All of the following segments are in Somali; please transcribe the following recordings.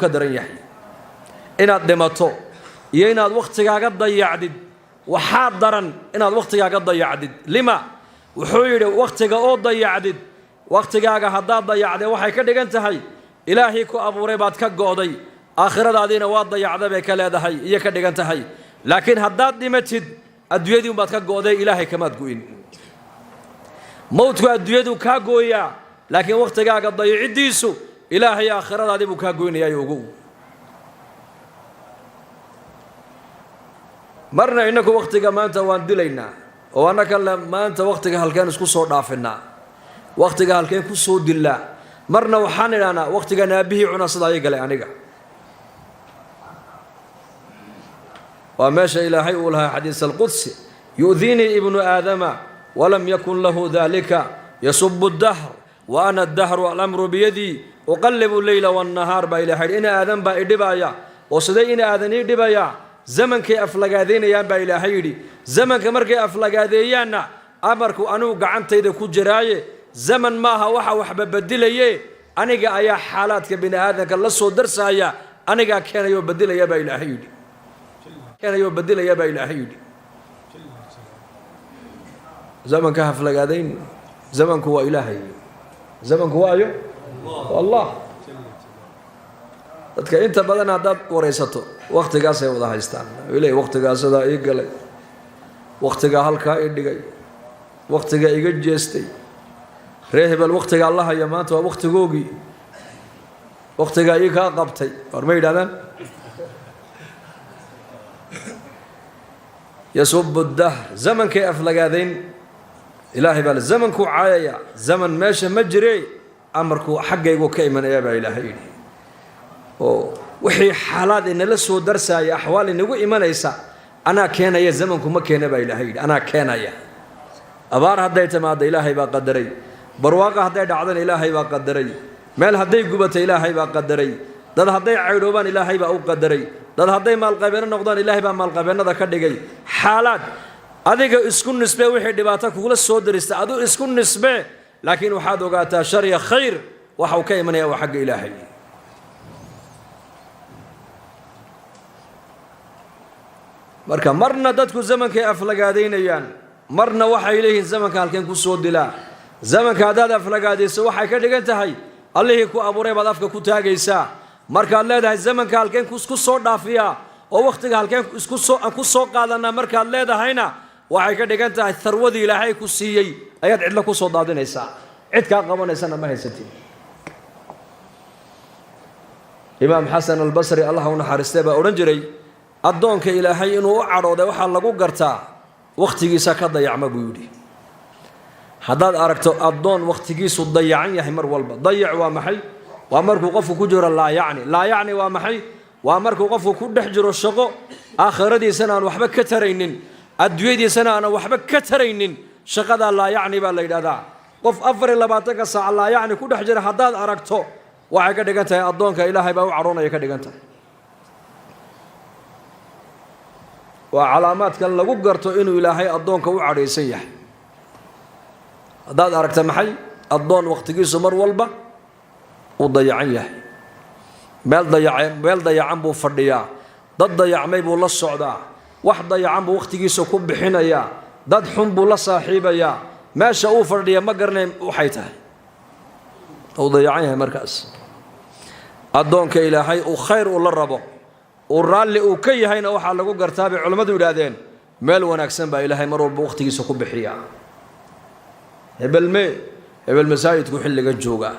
ka daran yahay. Inaad dhimato iyo inaad wakhtigaaga dayacdid waxaa daran inaad wakhtigaaga dayacdid. Lima? Wuxuu yidhi wakhtiga oo dayacdid, wakhtigaaga haddaad dayacdee waxay ka dhigan tahay ilaahii ku abuuray baad ka go'day, aakhiradaadiina waa dayacda bay ka leedahay iyo ka dhigan tahay. Laakiin haddaad dhimatid adduunyadii unbaad ka go'day, ilaahay kamaad go'in. Mowdku adduunyadu kaa gooyaa, laakiin wakhtigaaga dayiciddiisu ilaahay aakhiradaadii buu kaa goynayaa. Ogow, marna innaku wakhtiga maanta waan dilaynaa oo annaka maanta wakhtiga halkeen isku soo dhaafinaa, wakhtiga halkeen ku soo dillaa. Marna waxaan idhahnaa wakhtigan aabbihii cuna sidaa ii galay aniga. Waa meesha ilaahay uu lahaa xadiis alqudsi: yu'diinii ibnu aadama walam yakun lahu dalika, yasubu dahr wa ana dahru alamru biyadii uqallibu leyla wannahaar. Baa ilahay yidhi ina aadan baa idhibaaya. Oo sidee ina aadan ii dhibayaa? Zamankay aflagaadeynayaan baa ilaahay yidhi. Zamanka markay aflagaadeeyaanna amarku anigu gacantayda ku jiraaye, zaman maaha waxa waxba bedilaye, aniga ayaa xaalaadka bini aadamka la soo darsaaya, anigaa keenayoo bedilaya baa ilaahay yidhi, keenayoo bedilaya baa ilaahay yidhi. Zamanka haflagaadayn, zamanku waa ilaahay, zamanku waayo allah. Dadka inta badan haddaad waraysato wakhtigaasay wada haystaan, iley wakhtigaasadaa ii galay, wakhtigaa halkaa ii dhigay, wakhtigaa iga jeestay, ree hebel wakhtigaa la haya maanta waa wakhtigoogii, wakhtigaa ii kaa qabtay, war ma yidhahdaan? Yasubu dahr, zamankay aflagaadayn, ilaahay baa zamankuu caayaya. Zaman meesha ma jire, amarku xaggaygu ka imanaya baa ilaahay yidhi. Oo wixii xaalaad inala soo darsaaya, axwaal inagu imanaysa, anaa keenaya, zamanku ma keena baa ilaahay yidhi, anaa keenaya. Abaar hadday timaadda ilaahay baa qadaray, barwaaqa hadday dhacdana ilaahay baa qadaray, meel hadday gubata ilaahay baa qadaray, dad hadday caydhoobaan ilaahay baa u qadaray, dad hadday maalqabeeno noqdaan ilaahay baa maalqabeennada ka dhigay. Xaalaad adiga isku nisbee, wixii dhibaato kugula soo darista aduu isku nisbee, laakiin waxaad ogaataa shar iyo khayr waxa uu ka imanaya waa xagga ilaahay. Marka marna dadku zamankay aflagaadaynayaan, marna waxay leeyihiin zamanka halkeen ku soo dilaa. Zamanka haddaad aflagaadayso waxay ka dhigan tahay allihii ku abuuray baad afka ku taagaysaa. Markaad leedahay zamanka halkeen ku soo dhaafiyaa oo wakhtiga halkeen isku soo aan ku soo qaadanaa markaad leedahayna, waxay ka dhigan tahay tharwadii ilaahay ku siiyey ayaad cidlo ku soo daadinaysaa, cid kaa qabanaysana ma haysatid. Imaam Xasan Albasri, allah u naxariistay, baa odhan jiray addoonka ilaahay inuu u cadhooday waxaa lagu gartaa wakhtigiisa ka dayacma buu yidhi. Haddaad aragto addoon wakhtigiisu dayacan yahay mar walba, dayac waa maxay? Waa markuu qofku ku jiro laa yacni. Laa yacni waa maxay? Waa markuu qofku ku dhex jiro shaqo aakhiradiisana aan waxba ka taraynin, adduunyadiisana aanan waxba ka taraynin. Shaqadaa laa yacni baa la yidhahdaa. Qof 24-ka saac laa yacni ku dhex jira haddaad aragto, waxay ka dhigan tahay addoonka ilaahay baa u cadhoonaya ka dhigan tahay. Waa calaamaadkan lagu garto inuu ilaahay addoonka u cadhaysan yahay. Haddaad aragta maxay addoon wakhtigiisu mar walba uu dayacan yahay, meel dayaca, meel dayacan buu fadhiyaa, dad dayacmay buu la socdaa, wax dayacan buu wakhtigiisa ku bixinayaa, dad xun buu la saaxiibayaa, meesha uu fadhiya ma garanay waxay tahay, uu dayacan yahay. Markaas addoonka ilaahay uu khayr uu la rabo, uu raalli uu ka yahayna, waxaa lagu gartaa bay culammadu yidhaahdeen meel wanaagsan baa ilaahay mar walba wakhtigiisa ku bixiyaa. Hebel mee? Hebel masaajidku xilliga joogaa.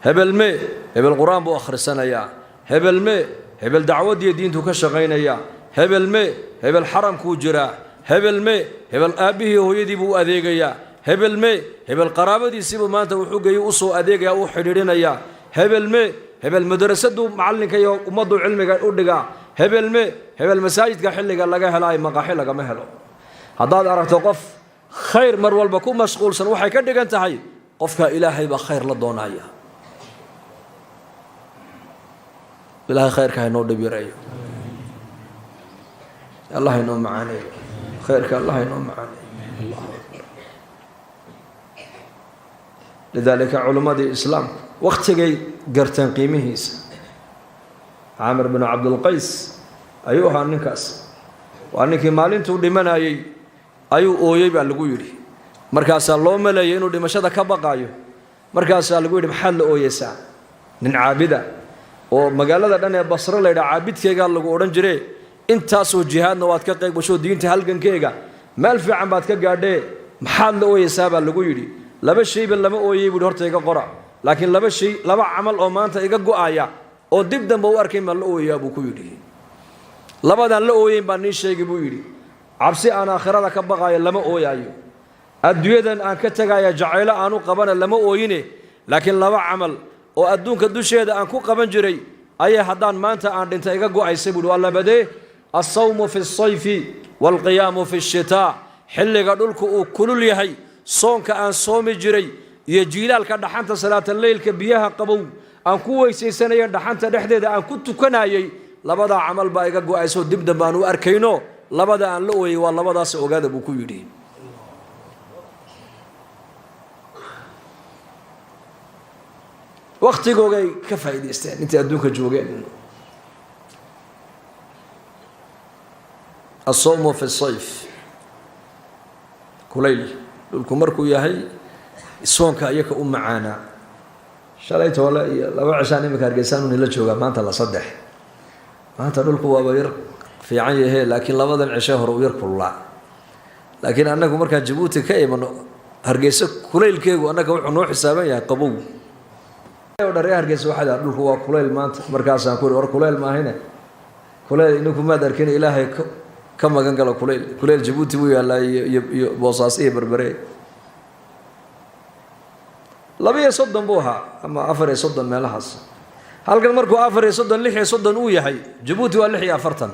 Hebel mee? Hebel qur-aan buu akhrisanayaa. Hebel mee? Hebel dacwadiyo diintu ka shaqaynayaa. Hebel mee? Hebel xaramkuu jiraa. Hebel mee? Hebel aabbihii hooyadii buu u adeegayaa. Hebel mee? Hebel qaraabadiisiibuu maanta wuxuu geeyey u soo adeegayaa, u xidhiidhinayaa. Hebel mee? Hebel madrasaduu macallinka iyo ummaddu cilmiga u dhigaa. Hebel mee? Hebel masaajidka xilliga laga helaayo, maqaaxi lagama helo. Haddaad aragto qof khayr mar walba ku mashquulsan, waxay ka dhigan tahay qofka ilaahay baa khayr la doonaya. Ilaahay khayrka haynoo dhib yareeyo, allah haynoo macaaneeyo khayrka, allah haynoo macaaneeyo. Allahu akbar. Lidaalika culimmadii islaamku wakhtigay garteen qiimihiisa. Caamir binu Cabdilqays ayuu ahaa ninkaas. Waa ninkii maalintuu dhimanayey ayuu ooyey baa lagu yidhi. Markaasaa loo maleeyay inuu dhimashada ka baqaayo. Markaasaa lagu yidhi, maxaad la ooyeysaa? Nin caabida oo magaalada dhan ee Basro laydhaa caabidkeegaa lagu odhan jire, intaasoo jihaadna waad ka qayb gasho, diinta halgankeega meel fiican baad ka gaadhee, maxaad la ooyeysaa baa lagu yidhi. Laba shayba lama ooyey buuhi, horta iga qora, laakiin laba shay, laba camal oo maanta iga go'aya oo dib dambe u arkayn baan la ooyayaa buu ku yidhi. Labadaan la ooyeyn baan nii sheegay buu yidhi. Cabsi aan aakhirada ka baqaayo lama ooyaayo, adduunyadan aan ka tegaya jacaylo aanu qabana lama ooyine, laakiin laba camal oo adduunka dusheeda aan ku qaban jiray ayaa haddaan maanta aan dhinta iga go'aysa buuhi. Waa labadee? Alsawmu fi alsayfi waalqiyaamu fi ashitaa. Xilliga dhulku uu kulul yahay soonka aan soomi jiray, iyo jiilaalka dhaxanta salaataleylka biyaha qabow aan ku weysaysanaya dhaxanta dhexdeeda aan ku tukanayay, labadaa camal baa iga go'ayso dib dambe aan u arkayno. Labada aan la ooyey waa labadaas, ogaada buu ku yidhi. Wakhtigoogay ka faa'iidaysteen intay adduunka joogeen. Alsawmu fi sayf, kulayl dhulku markuu yahay soonka iyaka u macaanaa. Shalay toole iyo laba cishaan iminka Hargeysaan nila joogaa, maanta la saddex. Maanta dhulku waaba yar fiican yahe, laakiin labadan cishe hore uu yar kululaa. Laakiin annagu markaan Jabuuti ka imano Hargeysa, kulaylkeegu annaga wuxuu noo xisaaban yahay qabow. Dharee Hargeysa waxaa dhaha dhulku waa kulayl maanta. Markaasaan ku uri, war kulayl maahine, kulayl ininku maad arkin, Ilaahay ka magan galo kulayl. Kulayl Jabuuti buu yaallaa iyo Boosaaso iyo Berbere. 32 buu ahaa ama 34 meelahaas. Halkan markuu 34, 36 uu yahay, Jabuuti waa 46.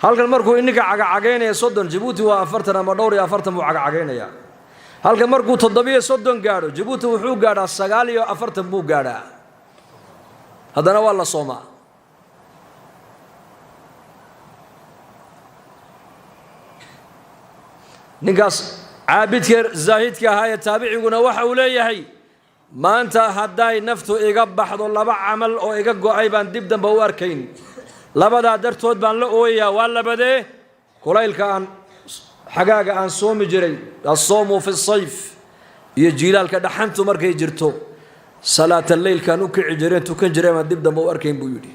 Halkan markuu ininka cagacagaynaya 30, Jabuuti waa 40 ama dhowr iyo afartan buu cagacagaynayaa. Halkan markuu 37 gaadho, Jabuuti wuxuu gaadhaa 49 buu gaadhaa. Haddana waa la soomaa. Ninkaas caabidka zaahidka ahaa ee taabiciguna waxa uu leeyahay, maanta hadday naftu iga baxdo, laba camal oo iga go'ay baan dib dambe u arkayn, labadaa dartood baan la ooyayaa. Waa labadee? Kulaylka aan xagaaga aan soomi jiray, assoomu fi sayf, iyo jiilaalka dhaxantu markay jirto salaata leylkaan u kici jireen, tukan jireen, baan dib dambe u arkayn buu yidhi.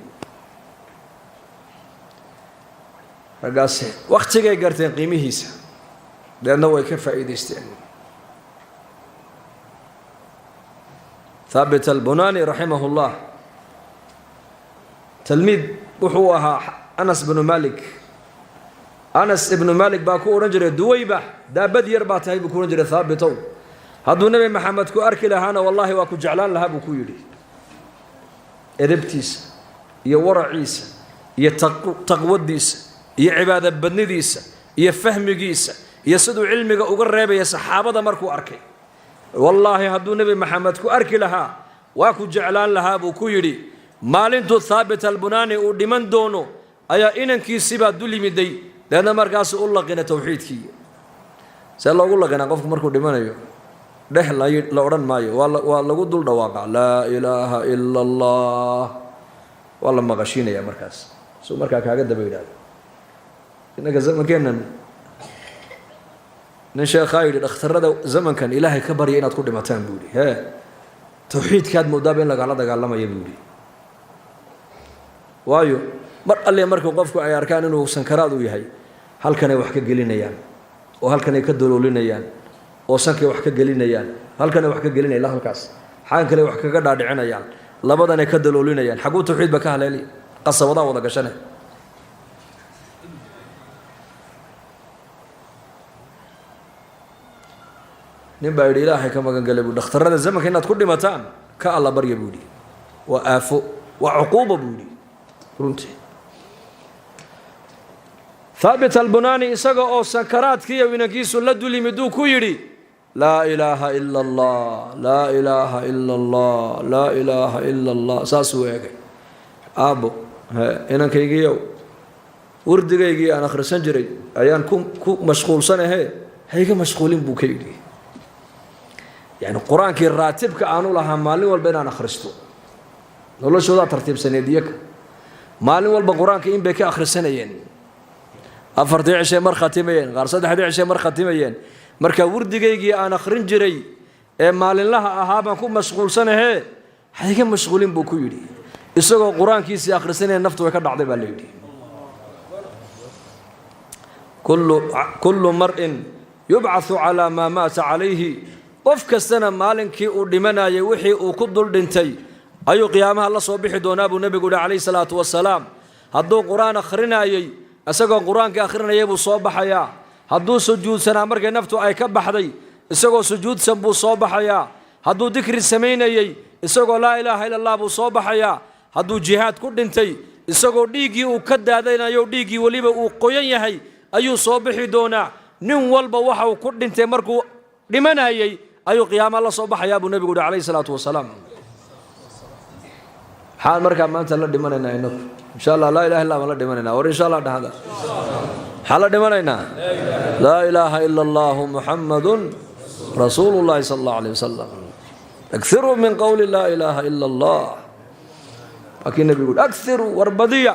Raggaas wakhtigay garteen qiimihiisa, deedna way ka faa'iidaysteen. Thaabit Albunani raximah ullah, talmiid wuxuu ahaa Anas bnu Malik. Anas ibnu Malik baa ku odhan jiray, duwayba daabad yar baa tahay buu ku odhan jiray, Thaabitow, hadduu Nebi Maxamed ku arki lahaana wallaahi waa ku jeclaan lahaa buu ku yidhi. Edebtiisa iyo waraciisa iyo taqwadiisa iyo cibaado badnidiisa iyo fahmigiisa iyo siduu cilmiga uga reebaya saxaabada markuu arkay, wallaahi hadduu Nebi Maxamed ku arki lahaa waa ku jeclaan lahaa buu ku yidhi. Maalintuu Thaabit Albunaani uu dhiman doono ayaa inankiisibaa dul yimiday, deedna markaasu u laqina towxiidkii. See loogu laqinaa qofku markuu dhimanayo? Dheh la odhan maayo, waa lagu dul dhawaaqa, laa ilaaha ila allah, waa la maqashiinaya markaas suu markaa kaaga daba yidhahdo. Innanka zamankeennan nin sheekhaa yidhi, dhakhtarada zamankan Ilaahay ka barya inaad ku dhimataan buu yidhi. Hee, towxiidkaad moodaaba in lagala dagaalamaya buu yidhi. Waayo, mar alle markuu qofku ay arkaan inuu sankaraad u yahay, halkanay wax ka gelinayaan oo halkanay ka doloolinayaan oo sankay wax ka gelinayaan, halkanay wax ka gelinaya, ilaa halkaas xagan kale wax kaga dhaadhicinayaan, labadanay ka daloolinayaan. Xaguu tawxiid ba ka haleelay? Qasabadaa wada gashane. Nin baa yidhi, Ilaahay ka magan galay buu dhakhtarada zamanka inaad ku dhimataan, ka alla barya buu yidhi. Waa aafo, waa cuquuba buu yidhi runtii. Thaabit Albunaani isaga oo sankaraadkiiyo inankiisu la dul yimiduu ku yidhi, laa ilaaha ila allah, laa ilaaha ila allah, laa ilaaha ila allah. Saasuu eegay. Aabbo, inankaygiiyow, wardigaygii aan akhrisan jiray ayaan ku mashquulsanahe, hayga mashquulin buu ka yidhi. Yacni qur-aankii raatibka aanu lahaa maalin walba inaan akhristo. Noloshoodaa tartiibsaneed iyaga. Maalin walba qur-aanka in bay ka akhrisanayeen. 4tii cishay mar khatimayeen, qaar 3dii cishay mar khatimayeen. Marka wurdigaygii aan akhrin jiray ee maalinlaha ahaa baan ku mashquulsanahee, haiga mashquulin buu ku yidhi. Isagoo qur-aankiisii akhrisanaya naftu way ka dhacday baa la yidhi. Kullu mar'in yubcathu calaa maa maata calayhi. Qof kastana maalinkii uu dhimanayay wixii uu ku dul dhintay ayuu qiyaamaha la soo bixi doonaa buu nebigu yihi calayhi salaatu wasalaam. Hadduu qur-aan akhrinayey, isagoo qur-aanka akhrinayay buu soo baxayaa. Hadduu sujuudsanaa markay naftu ay ka baxday, isagoo sujuudsan buu soo baxayaa. Hadduu dikri samaynayey, isagoo laa ilaaha illa allah buu soo baxayaa. Hadduu jihaad ku dhintay, isagoo dhiiggii uu ka daadanayo, dhiiggii weliba uu qoyan yahay, ayuu soo bixi doonaa. Nin walba waxa uu ku dhintay markuu dhimanayay ayuu qiyaama la soo baxayaa buu nebigu yihi calayhi salaatu wasalaam. Maxaan markaa maanta la dhimanaynaa inagu? Insha allah laa ilaha illa baan la dhimanaynaa. War insha allah dhahda. Maxaan la dhimanaynaa? Laa ilaaha ila allahu muxammadun rasuulu llahi sala allahu alayh wasalam. Akthiruu min qowli laa ilaaha ila allah. Waa kii nebigu yidhi akthiruu, warbadiya,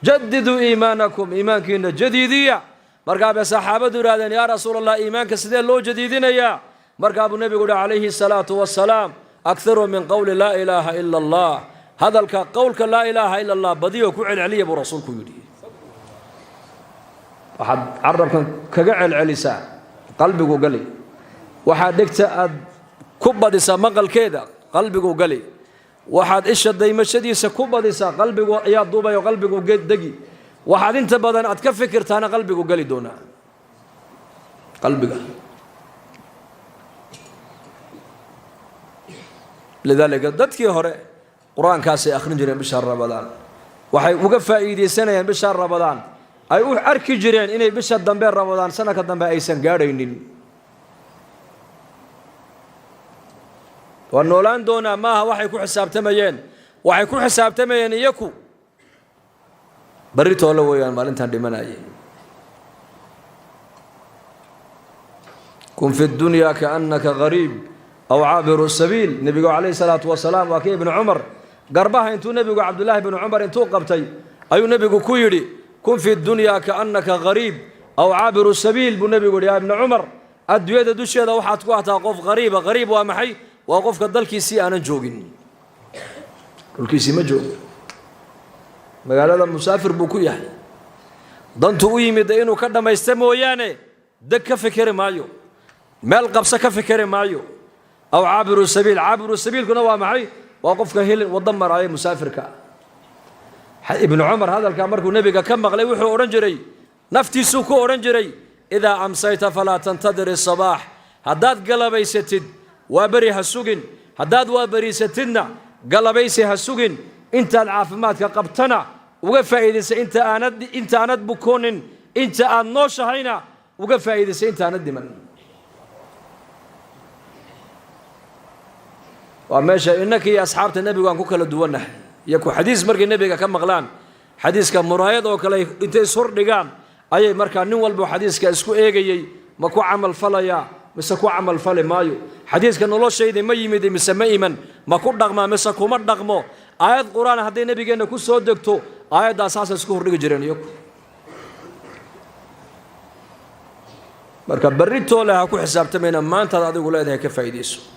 jadiduu iimaanakum, iimaankiina jadiidiya. Markaa bay saxaabadu yidhahdeen, yaa rasuul allah, iimaanka sidee loo jadiidinayaa? Markaa buu nebigu yihi calayhi salaatu wasalaam, akthiruu min qowli laa ilaaha ila allah. Hadalka qowlka laa ilaaha ila allah badiyo, ku celceliya buu rasuulku yidhi. Waxaad carabkan kaga celcelisaa qalbigu gali. Waxaad dhegta aad ku badisaa maqalkeeda, qalbigu gali. Waxaad isha daymashadiisa ku badisaa, qalbigu ayaa duubay oo qalbigu degi. Waxaad inta badan aad ka fikirtaana qalbigu geli doonaa qalbiga. Lidaalika dadkii hore qur-aankaasay akhrin jireen bisha Rabadaan. Waxay uga faa'iidaysanayeen bisha Rabadaan, ay u arki jireen inay bisha dambe Rabadaan sanadka dambe aysan gaadhaynin. Waa noolaan doonaa maaha waxay ku xisaabtamayeen. Waxay ku xisaabtamayeen iyaku barri toole weeyaan maalintaan dhimanayay. Kun fi dunya kaannaka gariib aw caabiru sabiil. Nebigu calayhi salaatu wasalaam waa kii ibnu Cumar garbaha intuu nebigu Cabdullaahi bnu Cumar intuu qabtay ayuu nebigu ku yidhi, kun fi dunya kaannaka gariib aw caabiru sabiil buu nebigu yidhi. Yaa ibna Cumar, adduunyada dusheeda waxaad ku ahtaa qof qariiba. Qariib waa maxay? Waa qofka dalkiisii aanan joogin, dhulkiisii ma joogo, magaalada musaafir buu ku yahay. Dantu u yimid inuu ka dhammaysta mooyaane deg ka fikeri maayo, meel qabso ka fikeri maayo. Aw caabiru sabiil. Caabiru sabiilkuna waa maxay? Waa qofka helin waddo maraaya, musaafirka. Ibnu Cumar hadalkaa markuu nebiga ka maqlay wuxuu odhan jiray, naftiisuu ku odhan jiray, idaa amsayta falaa tantadir isabaax. Haddaad galabaysatid waa beri ha sugin, haddaad waa beriisatidna galabaysi ha sugin. Intaad caafimaadka qabtana uga faa'iidaysa inta aanad bukoonin, inta aad nooshahayna uga faa'iidaysa intaanad dhiman. Waa meesha innaka iyo asxaabta nebigu aan ku kala duwannahay. Iyo ku xadiis markay nebiga ka maqlaan, xadiiska muraayad oo kale intay ishor dhigaan ayay markaa nin walba xadiiska isku eegayey, ma ku camal falayaa mise ku camal fali maayo? Xadiiska noloshayda ma yimid mise ma iman? Ma ku dhaqmaa mise kuma dhaqmo? Aayad qur-aan hadday nebigeenna ku soo degto, aayaddaas saasay isku hordhigi jireen iyagu. Marka berri toole ha ku xisaabtamayna, maantaad adigu leedahay ka faa'iidayso.